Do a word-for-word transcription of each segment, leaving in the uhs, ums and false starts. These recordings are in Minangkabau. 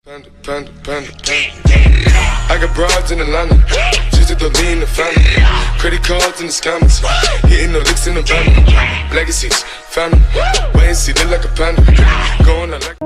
Panda, panda, panda, panda. I got broads in Atlanta, just to lean the family. Credit cards and the scammers, hitting the licks in the van. Legacies, family, wait and see, look like a panda. Going out like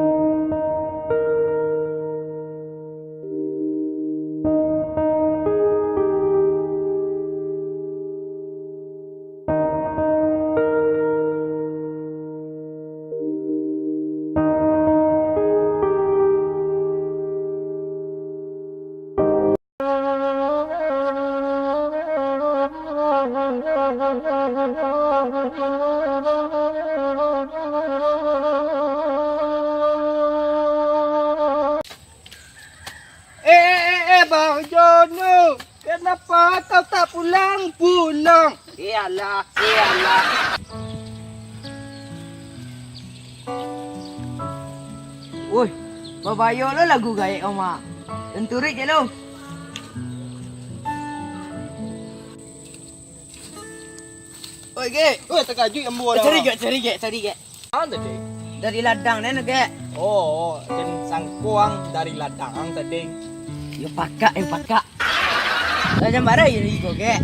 Eh, eh, eh, eh, Bang Jono, kenapa kau tak pulang-pulang? Iyalah, iyalah. Woi, babayo lo lagu gaek, Oma. Tenturik je lo. Oi, Gek. Oi, takajuik ambo dah. Cari, Gek, cari, Gek, cari, Gek. Ang tadi? Dari ladang den, Gek. Oh, den sangko ang dari ladang ang tadi. Yo pakak, yo pakak. Lah, jam bara yo iko, Gek?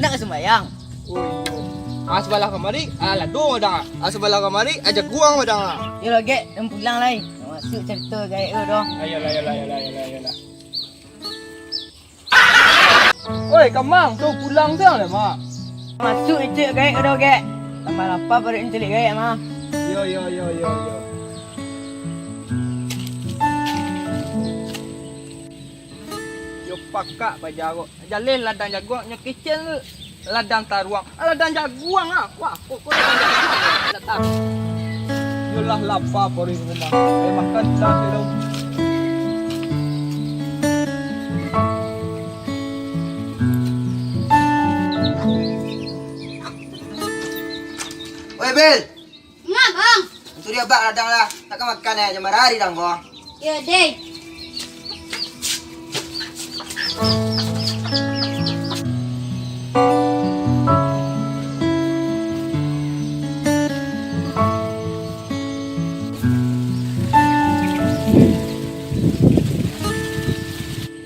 Nak ka sumbayang? Oh, iyo. Ah, sabalah kamari, ah, ladang wadang. Ah, sabalah kamari, ah, jaguang wadang. Yo lo, Gek, den pulang lai. Masuak carito gaek tu doh. Ayolah, ayolah, ayolah, ayolah, ayolah. Oi, Kamang, tu pulang siang lah, Mak. Masuak icik gaek tu, Gek. Tambah lapa paruik icik gaek, Mak. Yo, yo, yo, yo, yo. Yo pakak bajarok. Jaleh ladang jaguang, nyo kecek ladang taruang. Ladang jaguang ah. Wah, kok, kok ladang jaguang? Ladang. Yolah lapa paruik rumah. Kayak makan dah tu. Weh, Bel! Nga, Bang? Anturi abak ladang lah. Nak ka makan eh, jam bara hari dang ko. Yo, deh.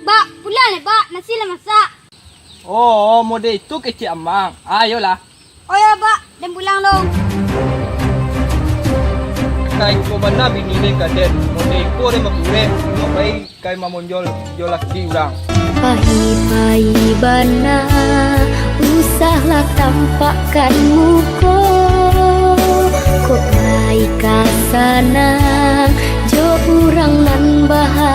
Bak, pulang deh, Bak. Nasi lah masak. Oh, mode itu kecek amang. Ayolah. Oh yo, Bak, den pulang lo. Ka iko bana bini den ka den, mode iko den bakureh, iko pai ka mamonjol jo laki urang. Pai-pai bana, usahlah tampakkan muko. Kok pai ka sana, jo urang nan baha